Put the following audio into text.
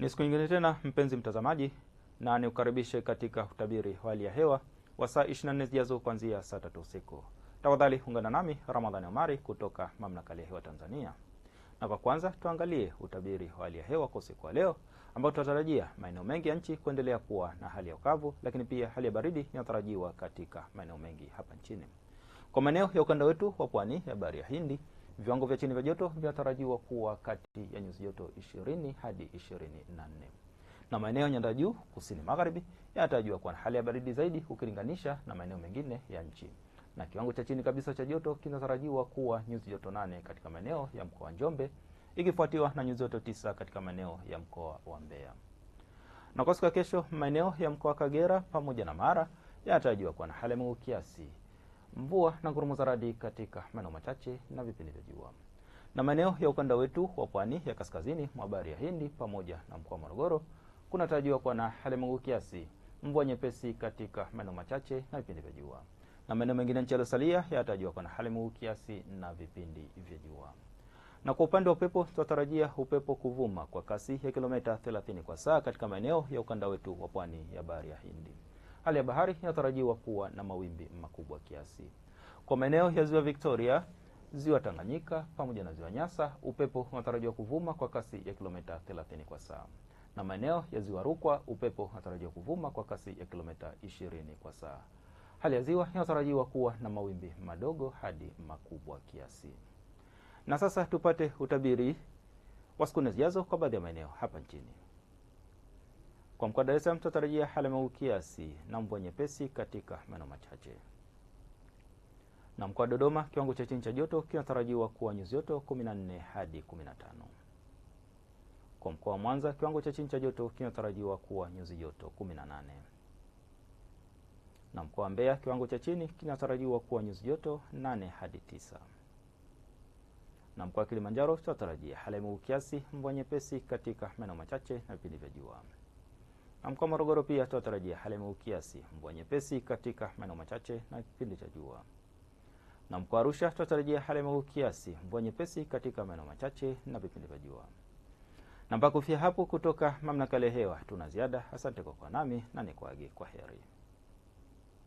Ni siku nyingine tena mpenzi mtazamaji, na nikukaribishe katika utabiri wa hali ya hewa wa saa 24 zijazo kuanzia saa 3 usiku. Tafadhali ungana nami Ramadhani Omari kutoka Mamlaka ya Hewa Tanzania. Na kwa kwanza tuangalie utabiri wa hali ya hewa kwa usiku wa leo, ambao tunatarajia maeneo mengi ya nchi kuendelea kuwa na hali ya ukavu, lakini pia hali ya baridi inatarajiwa katika maeneo mengi hapa nchini. Kwa maeneo ya ukanda wetu wa pwani ya bahari ya Hindi, viwango vya chini vya joto vinatarajiwa kuwa kati ya nyuzi joto 20 hadi 24. Na maeneo ya nyanda juu kusini magharibi yanatarajiwa kuwa na hali ya baridi zaidi ukilinganisha na maeneo mengine ya nchi. Na kiwango cha chini kabisa cha joto kinatarajiwa kuwa nyuzi joto 8 katika maeneo ya mkoa wa Njombe, ikifuatiwa na nyuzi joto 9 katika maeneo ya mkoa wa Mbeya. Na kwa siku ya kesho, maeneo ya mkoa wa Kagera pamoja na Mara yanatarajiwa kuwa na hali ya mawingu kiasi, mvua na ngurumo za radi katika maeneo machache na vipindi vya jua. Na maeneo ya ukanda wetu wa pwani ya kaskazini mwa bahari ya Hindi pamoja na mkoa wa Morogoro kunatarajiwa kuwa na hali ya mawingu kiasi, mvua nyepesi katika maeneo machache na vipindi vya jua. Na maeneo mengine nchi yaliyosalia yanatarajiwa kuwa na hali ya mawingu kiasi na vipindi vya jua. Na kwa upande wa upepo, tunatarajia upepo kuvuma kwa kasi ya kilomita 30 kwa saa katika maeneo ya ukanda wetu wa pwani ya bahari ya Hindi. Hali ya bahari inatarajiwa kuwa na mawimbi makubwa kiasi. Kwa maeneo ya ziwa Victoria, ziwa Tanganyika pamoja na ziwa Nyasa, upepo unatarajiwa kuvuma kwa kasi ya kilomita 30 kwa saa. Na maeneo ya ziwa Rukwa, upepo unatarajiwa kuvuma kwa kasi ya kilomita 20 kwa saa. Hali ya ziwa inatarajiwa kuwa na mawimbi madogo hadi makubwa kiasi. Na sasa tupate utabiri wa siku nne zijazo kwa baadhi ya maeneo hapa nchini. Kwa mkoa wa Dar es Salaam tunatarajia hali ya mawingu kiasi na mvua nyepesi katika maeneo machache. Na mkoa wa Dodoma kiwango cha chini cha joto kinatarajiwa kuwa nyuzi joto 14 hadi 15. Kwa mkoa wa Mwanza kiwango cha chini cha joto kinatarajiwa kuwa nyuzi joto 18. Na mkoa wa Mbeya kiwango cha chini kinatarajiwa kuwa nyuzi joto 8 hadi 9. Na mkoa wa Kilimanjaro tunatarajia hali ya mawingu kiasi, mvua nyepesi katika maeneo machache na vipindi vya jua. Na mkoa wa Morogoro pia tunatarajia hali ya mawingu kiasi, mvua nyepesi katika maeneo machache na kipindi cha jua. Na mkoa wa Arusha tunatarajia hali ya mawingu kiasi, mvua nyepesi katika maeneo machache na vipindi vya jua. Na mpaka kufikia hapo, kutoka Mamlaka ya Hewa tuna ziada. Asante kwa kuwa nami na nikuage kwa heri.